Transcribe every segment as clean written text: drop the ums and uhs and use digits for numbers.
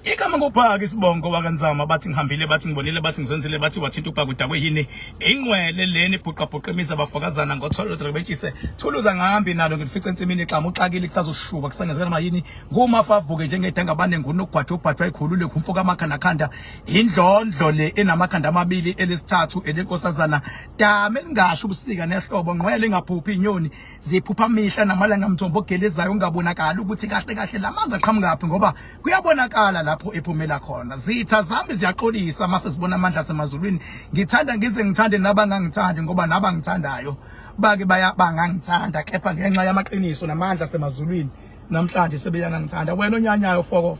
Igama ngubhaka isibongo wakanzama bathi ngihambile bathi ngibonile bathi ngizenzile bathi wathinta ubhaka udakwe yini ingqwele leni ibhuqabhuqa imizi abafokazana ngotholo lodrebetshise thuluza ngihambi nalo ngilifice ensimini xama uxakile kusazoshuba kusangezeka noma yini ngumafa avuke njengedanga bane ngunogwaja ubhajwa ikhulule khumfuka amakhanda khanda indlondlo le enamakhanda amabili elesithathu elenkosazana dame elingasho ubusika nehlobo ngqwele engaphuphi inyoni ziphupha mihla namalanga mthombo ogelezayo ungabonakali ukuthi kahle kahle lamanzi aqhamukaphi ngoba kuyabonakala lapho ephumela khona. Zitha zami ziyaxolisa mase zibona amandla asemazulwini. Ngithanda ngize ngithande nabangangithandi ngoba nabangithandayo bake baya bangangithanda kepha ngenxa yamaqiniso namandla asemazulwini namhlanje sebeyangangithanda. Wena onyanyayo fuck off.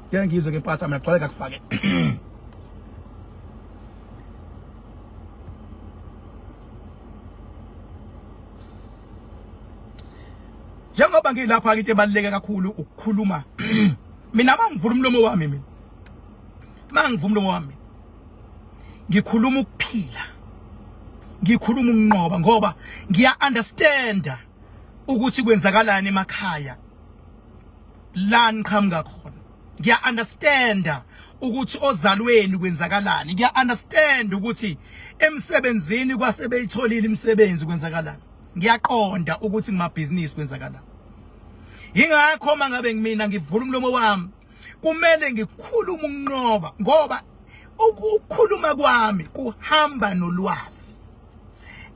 Ngeke ngizwe ke mpatha mina gcwale kakufake. Njengoba ngilapha into ebaluleke kakhulu ukukhuluma. Mina mangivula umlomo wami mina. Mangivula umlomo wami. Ngikhuluma ukuphila. Ngikhuluma ukunqoba ngoba ngiya understand ukuthi kwenzakalani emakhaya. La niqhamuka khona. Ngiya understand ukuthi ozalweni kwenzakalani. Ngiya understand ukuthi emsebenzini kwasebeyitholile imisebenzi kwenzakalani. Ngiyaqonda ukuthi ngimabhizinisi kwenzakalani. Ingakho mangabe ngimina ngivula umlomo wami kumele ngikhulume ukunqoba ngoba ukukhuluma kwami kuhamba nolwazi.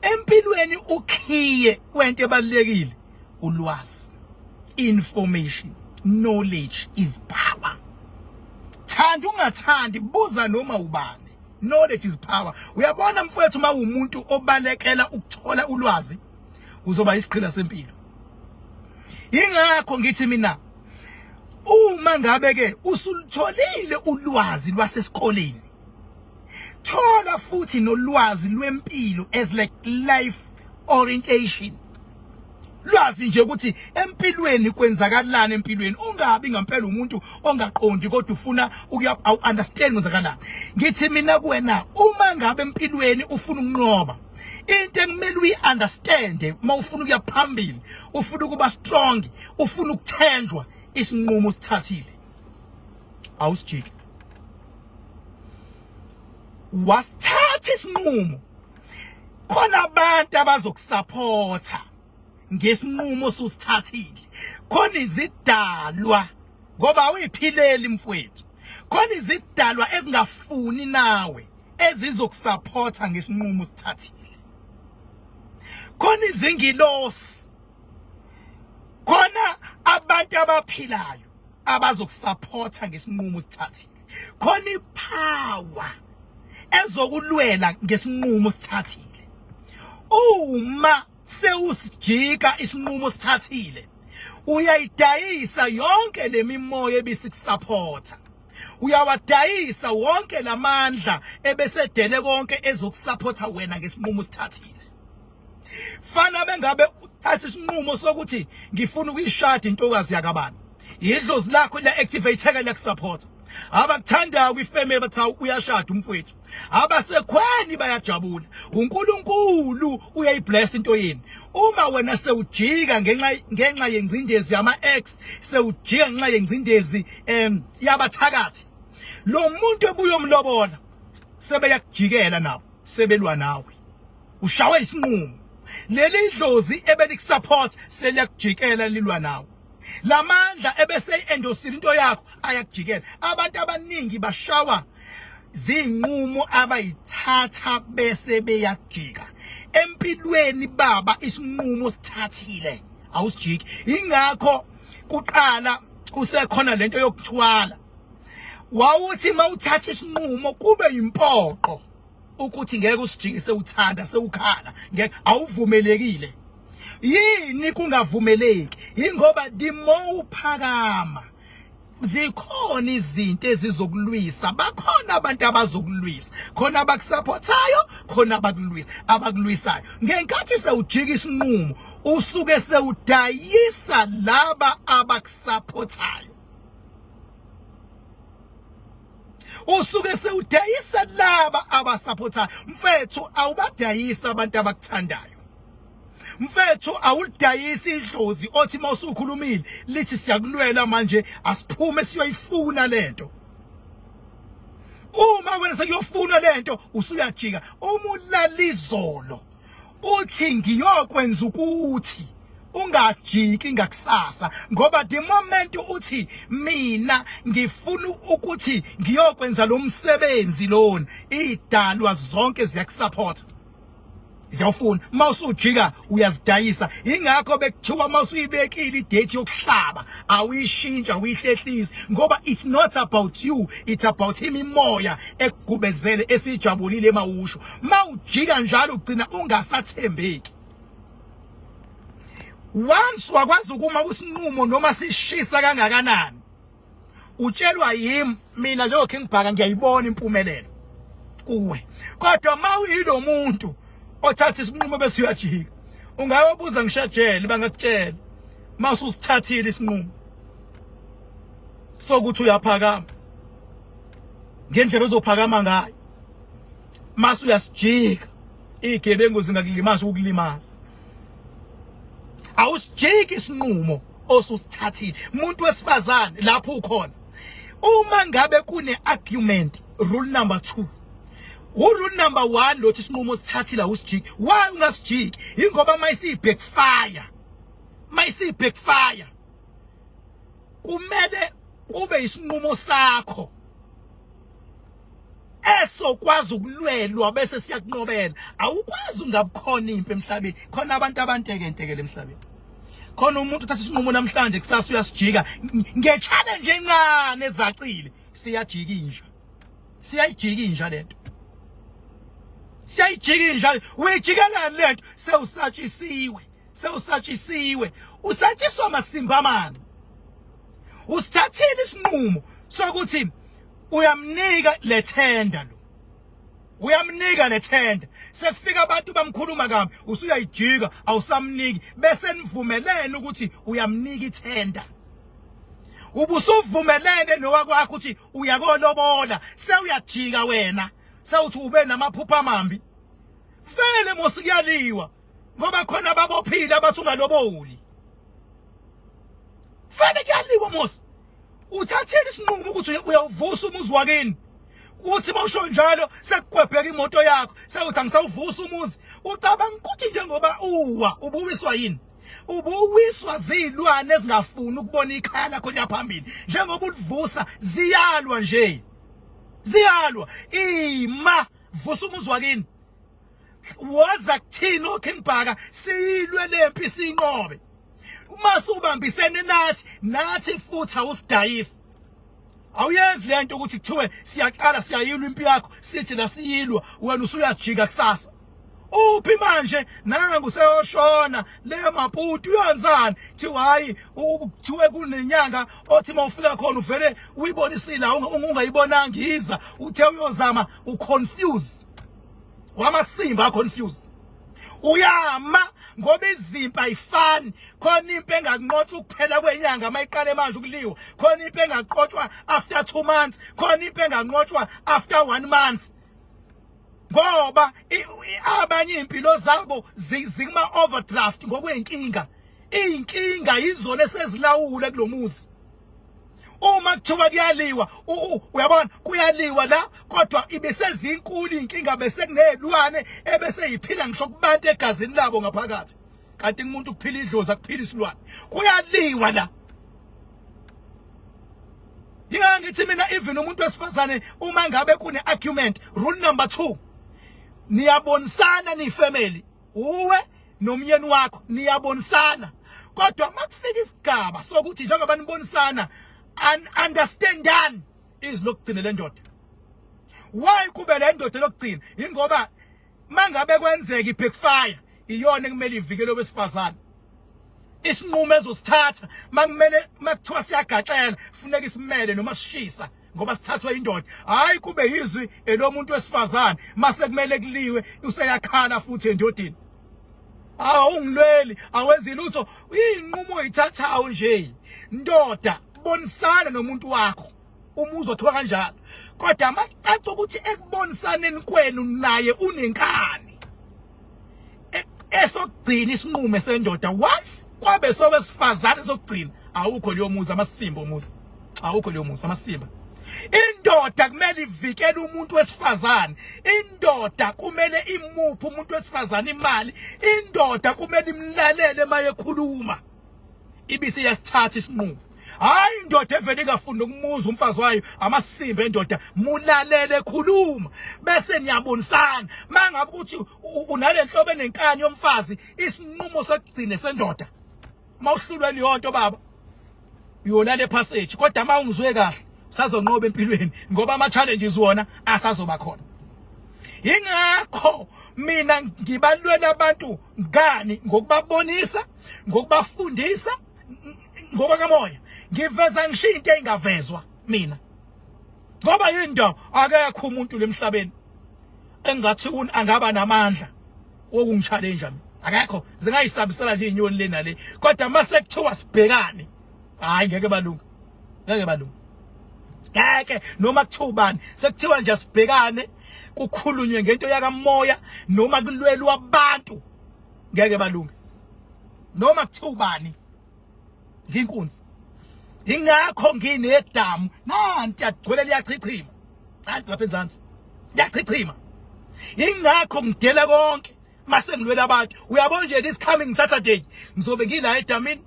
Empilweni ukhiye wento ebalulekile ulwazi. Information, knowledge is power. Thanda ungathandi buza noma ubani. Knowledge is power. Uyabona mfowethu uma umuntu obalekela ukuthola ulwazi uzoba isiqhila sempilo. Ingakho ngithi mina uma ngabe ke usulutholile ulwazi lwasesikoleni thola futhi nolwazi lwempilo as like life orientation. Lwazi nje ukuthi empilweni kwenzakalani empilweni, ungabi ngempela umuntu ongaqondi kodwa ufuna ukuya understand kwenzakalani. Ngithi mina kuwena uma ngabe empilweni ufuna ukunqoba into ekumele uyi-understand uma ufuna ukuya phambili, ufuna ukuba strong, ufuna ukuthenjwa, isinqumo usithathile awusijiki. Wasithatha isinqumo khona abantu abazokusupporta ngesinqumo osusithathile, khona izidalwa ngoba awuyiphileli mfowethu, khona izidalwa ezingafuni nawe ezizokusupporta ngesinqumo osithathile, khona izingilosi, khona abantu abaphilayo abazokusupporta ngesinqumo osithathile, khona ipower ezokulwela ngesinqumo osithathile. Uma sewusijika isinqumo osithathile uyayidayisa yonke lemimoya ebisikusupporta, uyawadayisa wonke lamandla ebesedele konke ezokusupporta wena ngesinqumo osithathile. Fana bengabe uthatha isinqumo sokuthi ngifuna ukuyishada intokazi yakabani, idlozi lakho la activate-eka liyakusupport. Abakuthandayo kwifamily bathi hawu uyashada umfowethu, abasekhweni bayajabula, uNkulunkulu uyayibless into yenu. Uma wena sewujika ngenxa yengcindezi yama ex, sewujika ngenxa yengcindezi yabathakathi, lo muntu ebuyomlobola sebeyakujikela nabo, sebelwa nawe, ushawe isinqumo. Leli dlozi ebelikusupport seliyakujikela lilwa nawe. Lamandla ebese endosile into yakho ayakujikela. Abantu abaningi bashawa zinqumo abayithatha bese beyajika empilweni. Baba, isinqumo sithathile awusijiki. Ingakho kuqala kusekhona lento yokuthwala, wawuthi mawuthatha isinqumo kube impoqo ukuthi ngeke usijikise uthanda sewukhala, ngeke, awuvumelekile. Yini kungavumeleki? Ingoba the more uphakama zikhona izinto ezizokulwisa, bakhona abantu abazokulwisa, khona abakusupportayo, khona abakulwisa, abakulwisayo. Ngenkathi sewujika isinqumo usuke sewudayisa laba abakusupportayo, usuke sewudayisa laba abasupportayo. Mfethu, awubadayisa abantu abakuthandayo. Mfethu, awulidayisi idlozi othi mawusukhulumile lithi siyakulwela manje, asiphume siyoyifuna lento. Uma wena sekuyofunwa lento usuyajika, uma ulala izolo uthi ngiyokwenza ukuthi ungajiki ngakusasa, ngoba the moment uthi mina ngifuna ukuthi ngiyokwenza lo msebenzi lona, idalwa zonke ziyakusupport, ziyawufuna. Uma usujika uyazidayisa. Ingakho bekuthiwa uma usuyibekile idate yokuhlaba awuyishintsha, awuyihlehlisi, ngoba it's not about you, it's about him. Imoya ekugubezele esijabulile emawusho, mawujika njalo ugcina ungasathembeki. Once wakwazi ukuma kwisinqumo noma sishisa kangakanani, utshelwa yimi mina njengo King Bhaka, ngiyayibona impumelelo kuwe. Kodwa mawuyilo muntu othatha isinqumo bese uyajika, ungayobuza ngishajele, bangakutshela mawususithathile isinqumo sokuthi uyaphakama ngendlela ozophakama ngayo, mase uyasijika, igebengu zingakulimaza ukukulimaza. Awusijiki isinqumo osusithathile, umuntu wesifazane lapho ukhona. Uma ngabe kune argument, rule number 2, urule number 1 lothi isinqumo osithathile awusijiki. Why ungasijiki? Ingoba mayisi backfire, mayisi backfire, kumele kube isinqumo sakho esokwazi ukulwelwa bese siyakunqobela. Awukwazi ungabukhona impi emhlabeni. Khona abantu abantekentekele emhlabeni, khona umuntu uthatha isinqumo namhlanje, kusasa uyasijika nge-challenge encane ezacile. Siyajika inja, siyayijika inja lento, siyayijika inja. Uyijikelani lento? Sewusatshisiwe, sewusatshisiwe, usatshiswa amasimba amani. Usithathile isinqumo sokuthi uyamnika lethenda lo, uyamnika lethenda, sekufika abantu bamkhuluma kabi, usuyayijika awusamniki, bese nivumelene ukuthi uyamnika ithenda. Ubusuvumelene nowakwakho ukuthi uyakolobola, sewuyajika wena, sewuthi ube namaphupha amambi. Vele mos kuyaliwa, ngoba khona ababophile abathi ungaloboli. Vele kuyaliwa mos. Uthathile isinqumo ukuthi uyawuvusa umuzi wakini, uthi mawusho njalo sekuqwebheka imoto yakho, sewuthi angisawuvusa umuzi. Ucabanga ukuthi njengoba uwa ubuwiswa yini? Ubuwiswa zilwane ezingafuni ukubona ikhaya lakho liyaphambili. Njengoba ulivusa ziyalwa nje, ziyalwa. Ima, vusa umuzi wakini. Woza kuthini oKing Bhaka, siyilwe lempi sinqobe. Uma subambisene nathi, nathi futhi awusidayisi. Awuyenzi lento ukuthi kuthiwe siyaqala siyayilwa impi yakho, sithi la siyilwa, wena usuyajika kusasa. Uphi manje? Nangu seyoshona le Maputo, uyenzani? Kuthiwa hayi, kuthiwe kunenyanga othi mawufika khona uvele uyibonisile, ungayibonanga iza, uthe uyozama uconfuse wamasimba, confuse. Uyama ngoba izimpi ayifani. Khona impi enganqotshwa ukuphela kwenyanga mayiqale manje ukuliwa, khona impi engaqotshwa after 2 months, khona impi enganqotshwa after 1 month, ngoba abanye impilo zabo zikuma overdraft ngokwenkinga. Inkinga yizona esezilawule kulomuzi. Uma kuthiwa kuyaliwa, uyabona kuyaliwa la, kodwa ibesezinkulu inkinga, bese kunezilwane ebese yiphila ngisho kubantu egazini labo ngaphakathi, kanti umuntu kuphila idlozi, akuphila isilwane. Kuyaliwa la. Yingakho ngithi mina, even umuntu wesifazane, uma ngabe kune argument, rule number 2, niyabonisana ni family, uwe nomyeni wakho niyabonisana. Kodwa makufika isigaba sokuthi njengoba nibonisana understandani, izwi lokugcina le ndoda. Why kube le ndoda lokugcina? Ingoba mangabe kwenzeka ibackfire, iyona ekumele ivikele owesifazane. Isinqumo ezosithatha makumele, makuthiwa siyagaxela, funeka isimele noma sishisa, ngoba sithathwa indoda. Hayi kube yizwi elomuntu wesifazane mase kumele kuliwe, useyakhala futhi endodeni, awungilweli, awenzi lutho. Inqumo oyithathayo nje ndoda, bonisana nomuntu wakho umuzwa kuthiwa kanjalo. Kodwa amacaca ukuthi ekubonisaneni kwenu naye unenkani, esokugcina isinqumo sendoda. Once kwabe sowesifazane sokugcina, awukho leyo muzi, amasimba omuzi awukho leyo muzi, amasimba. Indoda kumele ivikele umuntu wesifazane. Indoda kumele imuphe umuntu wesifazane imali. Indoda kumele imlalele mayekhuluma. Ibise yasithatha isinqumo. Hayi indoda evele ingafuni ukumuzwa umfazi wayo amasimba endoda mulalele khuluma bese niyabonisana mangabe ukuthi unalenhlobo enenkani yomfazi isinqumo sokugcina sendoda mawuhlulwe leyo nto baba uyolala epassage kodwa uma ungizwe kahle usazonqoba empilweni ngoba ama challenges wona asazoba khona. Ingakho mina ngibalwela abantu ngani ngokubabonisa, ngokubafundisa ngokwakamoya, ngiveza ngisho into engavezwa mina ngoba yinto akekho umuntu lemhlabeni engathi angaba namandla wokungichallenge mina, akekho. Zingayisabisela nje inyoni le nale, kodwa mase kuthiwa sibhekane, hayi ngeke balunga, ngeke balunga, ngeke. Noma kuthiwa ubani, sekuthiwa nje sibhekane kukhulunywe ngento yakamoya noma kulwelwa abantu, ngeke balunge noma kuthiwa ubani. Nginkunzi, ingakho nginedamu nanti agcwele liyachichima, nanti lapha enzansi liyachichima. Ingakho ngidela konke mase ngilwela abantu. Uyabona nje this coming Saturday ngizobe ngila edamini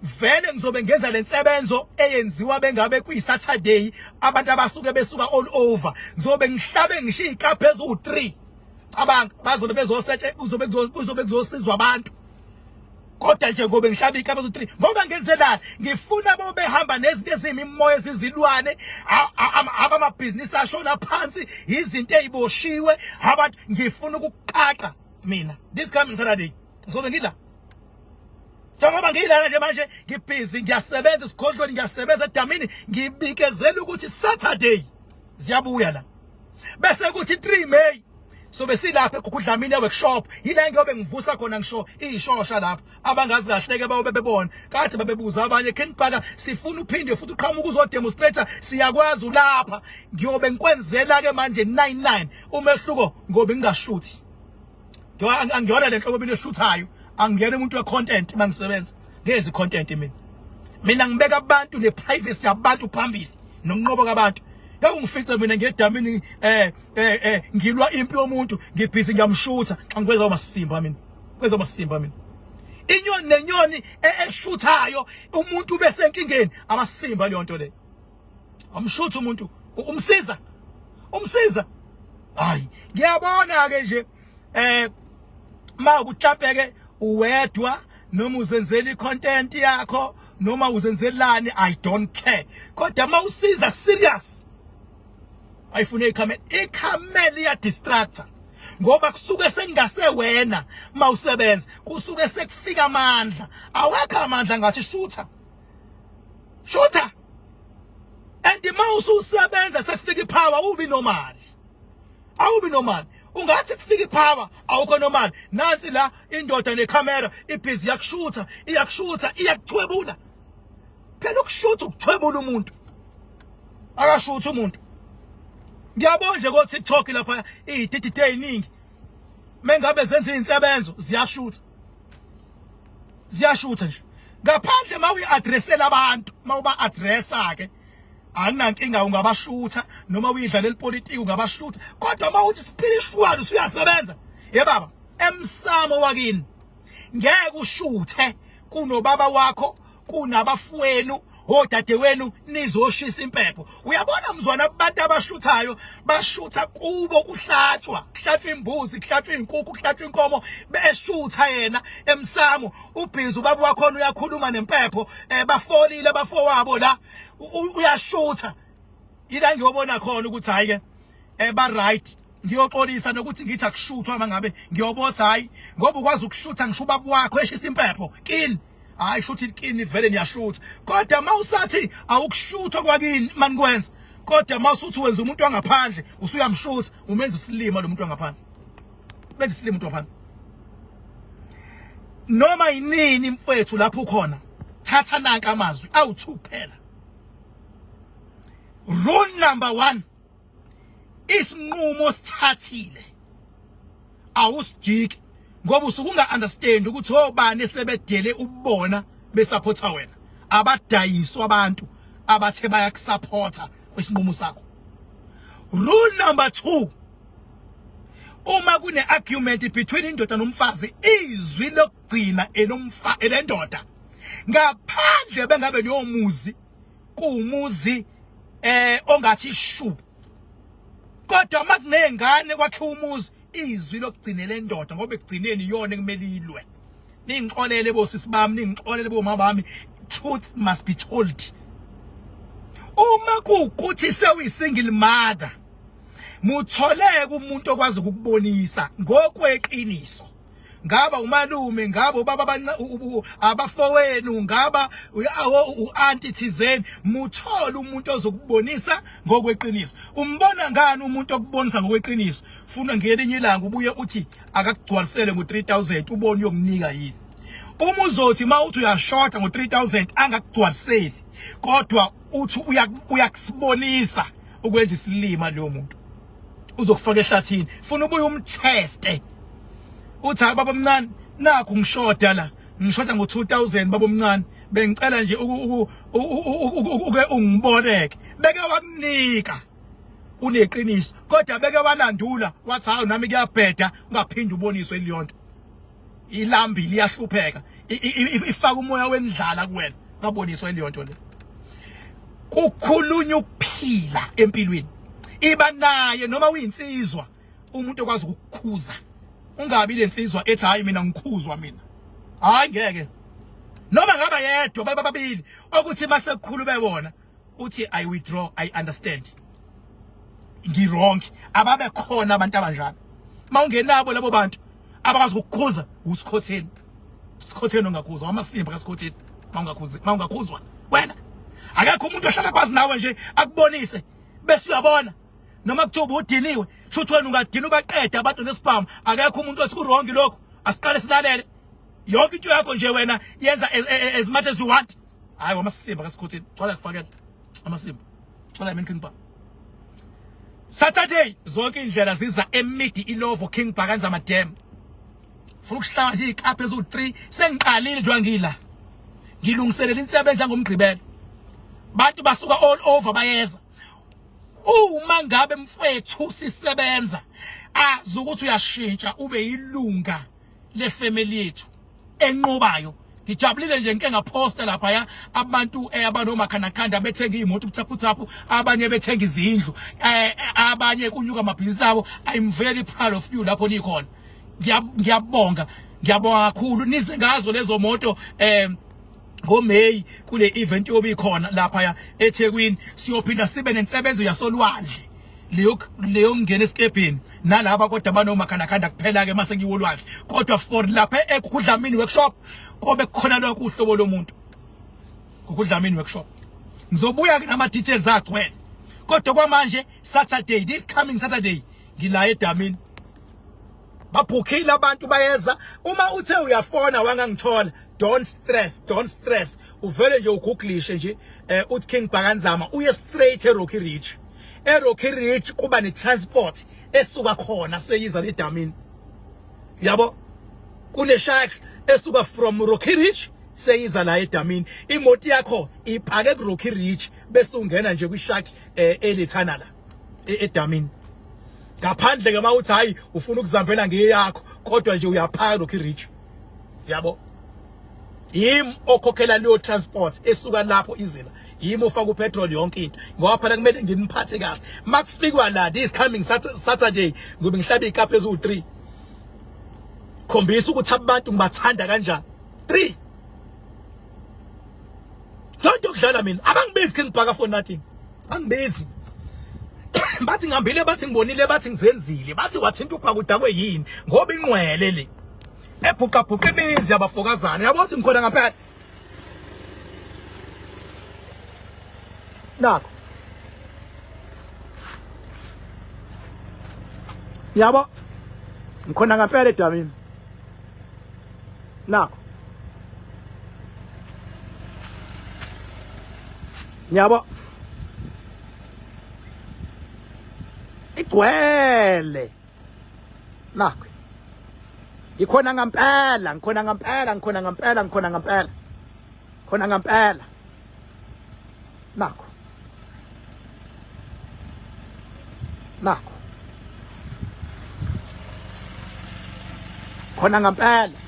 vele, ngizobe ngenza lensebenzo eyenziwa bengabe kuyi Saturday, abantu abasuke besuka all over. Ngizobe ngihlabe ngisho izikaphe eziwu3, cabanga, bazobe bezosetshe, kuzobe kuzosizwa abantu. Kodwa nje ngobe ngihlaba ikaphe eziwu3 ngoba ngenzelani? Ngifuna bo behamba nezinto eziyimimoya ezizilwane, abamabhizinisi ashona phansi, izinto eziboshiwe abantu. Ngifuna ukuqaqa mina this coming Saturday ngizobe ngila, njengoba ngiyilana nje manje ngibhizi, ngiyasebenza esigodlweni, ngiyasebenza edamini, ngibikezela ukuthi Saturday ziyabuya la. Bese kuthi 3 May sobe silapha eGugu Dlamini workshop, yila ngiyobe ngivusa khona ngisho ishosha lapha. Abangazi kahle ke bayobe bebona kade babebuza abanye, King Bhaka sifuna uphinde futhi uqhamuka uzodemonstrate, siyakwazi ulapha. Ngiyobe ngikwenzela ke manje 99 umehluko ngoba ngingashuthi, angiyona le nhlobo mina eshuthayo, angiyena umuntu we-content. Mangisebenza ngezi content mina ngibeka abantu ne-privacy yabantu phambili nokunqoba kwabantu. Ngeke ungifice mina ngedamini ngilwa impi yomuntu, ngibhizi ngiyamshutha, angikwenza amasimba mina, kwenza amasimba mina. Inyoni nenyoni eshuthayo umuntu bese enkingeni, amasimba leyo nto leyo. Amshutha umuntu umsiza, umsiza. Hayi ngiyabona ke nje ma ukuhlapeke uwedwa noma uzenzela icontent yakho noma uzenzelani, I don't care, kodwa mawusiza serious ayifune ikhamera. Ikhamera iya distractor ngoba kusuke sengase wena mawusebenza kusuke sekufika amandla, awekho amandla ngathi shutha shutha. And mawususebenza sekufika ipower ubi normal, awubi normal. Ungathi kufika ipower awukho normal. Nansi la indoda necamera ibhizi, iyakushutha, iyakushutha, iyakuthwebula. Phela ukushutha ukuthwebula umuntu, akashutha umuntu. Ngiyabona nje ko TikTok lapha izididide eziningi mengabe zenza izinsebenzo ziyashutha, ziyashutha nje ngaphandle. Mawuyi-addressela abantu, mawuba addressa ke akunankinga, ungabashutha noma uyidlalela ipolitiki ungabashutha. Kodwa mawuthi spiritual usuyasebenza, ye baba, emsamo wakini ngeke ushuthe kunobaba wakho, kunabafowenu, odadewenu, nizoshisa impepho. Uyabona mzwana, abantu abashuthayo bashutha kubo kuhlatshwa, kuhlatshwa imbuzi, kuhlatshwa inkukhu, kuhlatshwa inkomo, beshutha yena emsamo ubhizi, ubaba wakhona uyakhuluma nempepho, bafolile abafowabo la, uyashutha. Ila ngiyobona khona ukuthi hayi ke ba right, ngiyoxolisa nokuthi ngithi akushuthwa mangabe ngiyobotha, hayi ngoba ukwazi ukushutha ngisho ubaba wakho eshisa impepho kini, hayi shuthi kini vele niyashutha. Kodwa mawusathi awukushuthwa kwakini manikwenza, kodwa mawusuthi wenza umuntu wangaphandle usuyamshutha, umenza isilima lo muntu wangaphandle, benza isilima umuntu wangaphandle. Noma yinini mfethu lapho ukhona, thatha nanka amazwi awu2 kuphela. Rule number 1, isinqumo sithathile awusijiki, ngoba usuke unga understand ukuthi obani esebedele ubona besupporta wena. Abadayiswa abantu abathe bayakusupporta. kwesinqumo sakho. Rule number 2, uma kune argument between indoda nomfazi, izwi lokugcina elomfa elendoda, ngaphandle bengabe leyo muzi kuwumuzi ongathi shu. Kodwa makunengane kwakhiwa umuzi, izwi lokugcina lendoda, ngoba ekugcineni iyona ekumele ilwe. Ningixolele bosisi bami, ningixolele bomama bami, truth must be told. Uma kuwukuthi sewuyi-single mother, mutholeke umuntu okwazi ukukubonisa ngokweqiniso. Ngaba umalume, ngaba ubaba, abafowenu, ngaba u-aunty thizeni, muthole umuntu ozokubonisa ngokweqiniso. Umbona ngani umuntu okubonisa ngokweqiniso? Funa ngelinye ilanga ubuye uthi akakugcwalisele ngo-3000, ubone uyokunika yini. Uma uzothi uma uthi uyashoda ngo-3000 angakugcwaliseli, kodwa uthi uyakusibonisa ukwenza isilima, leyo muntu uzokufaka ehlathini. Funa ubuye umtheste, uthi hayi baba omncane, nakhu ngishoda la, ngishoda ngo-2000 baba omncane, bengicela nje uke ungiboleke. Beke wakunika uneqiniso, kodwa beke walandula wathi hawu nami kuyabheda, ungaphinde uboniswe leyo nto. Ilambile, iyahlupheka, ifaka umoya wendlala kuwena, ngaboniswa leyo nto le. Kukhulunywa ukuphila empilweni, iba naye noma uyinsizwa umuntu okwazi ukukhuza. Ungabi lensizwa ethi hayi mina ngikhuzwa mina, hayi ngeke. Noma ngaba yedwa baba babili, okuthi mase kukhulume bona uthi I withdraw, I understand, ngi-wrong. Ababe khona abantu abanjalo. Mawungenabo labo bantu abakwazi ukukhuza, usikhotheni, sikhotheni ongakhuzwa, amasimba kasikhotheni. Mawungakhuzi, mawungakhuzwa wena, akekho umuntu ohlala phansi nawe nje akubonise bese uyabona. Noma kuthiwa ubudiniwe, shuthi wena ungadina ubaqeda abantu nesibhamu, akekho umuntu othi ku-wrong lokho, asiqale silalele. Yonke into yakho nje wena yenza as much as you want. Hayi, wamasimba kasikhotheni, gcwala kufakela amasimba, gcwala mina King Bhaka. Saturday zonke indlela ziza emidi Ilovo, King Bhaka Nzama Dam. Funa ukuhlaba nje izikapha eziwu3, sengiqalile nje ngila ngilungiselela insebenza ngomgqibelo. Bantu basuka all over bayeza. Uma ngabe mfethu sisebenza, azi ukuthi uyashintsha ube yilunga lefamily yethu enqobayo. Ngijabulile nje ngike ngaphosta lapha ya abantu abanomakhanakhanda bethenga iy'moto ubuthaphuthaphu, abanye bethenga izindlu, abanye kunyuka amabhizinisi abo. I'm very proud of you lapho nikhona. Ngiyabonga, ngiyabonga kakhulu. Nize ngazo lezo moto ngoMay kule event yobe ikhona lapha ya eThekwini. Siyophinda sibe nensebenzo yasolwandle, leyo leyo ngena esikebheni nalaba, kodwa banomakhanakhanda kuphela ke mase kuyiwolwandle. Kodwa for lapha eGugudlamini workshop kobe kukhona lokho uhlobo lomuntu. Gugudlamini workshop ngizobuya ke nama details agcwele, kodwa kwamanje Saturday, this coming Saturday, ngila edamini. Babhukhile abantu, bayeza. Uma uthe uyafona wangangithola, don't stress, don't stress. Uvele nje ugooglishe nje uthi King Bhakanzama, uye straight eRocky Ridge. ERocky Ridge kuba ne transport esuka khona seyiza ledamini, yabo. Kune shuttle esuka from Rocky Ridge seyiza la edamini. Imoto yakho ipake ku Rocky Ridge, bese ungena nje kwi shuttle elethana la edamini. Ngaphandle ke mawuthi hayi ufuna ukuzambela ngeyakho, kodwa nje uyaphaka Rocky Ridge, yabo. Yimi okhokhela leyo transport esuka lapho izila, yimi ofaka upetrol, yonke into, ngoba phela kumele nginiphathe kahle makufikwa la. This coming Saturday ngoba ngihlabe ikapha eziwu3, khombisa ukuthi abantu ngibathanda kanjani. 3 Don't ukudlala mina, abangibizi King Bhaka for nothing. Angibizi bathi ngihambile, bathi ngibonile, bathi ngizenzile, bathi wathinta ubhaka udakwe yini, ngoba inqwele le ebhuqabhuqa imizi yabafokazana. Yabo ukuthi ngikhona ngampela. Nakho, yabo, ngikhona ngampela edamini. Nakho, yabo, igcwele. Nakho, ngikhona ngampela, ngikhona ngampela, ngikhona ngampela, ngikhona ngampela, khona ngampela. Nakho. Nakho khona ngempela.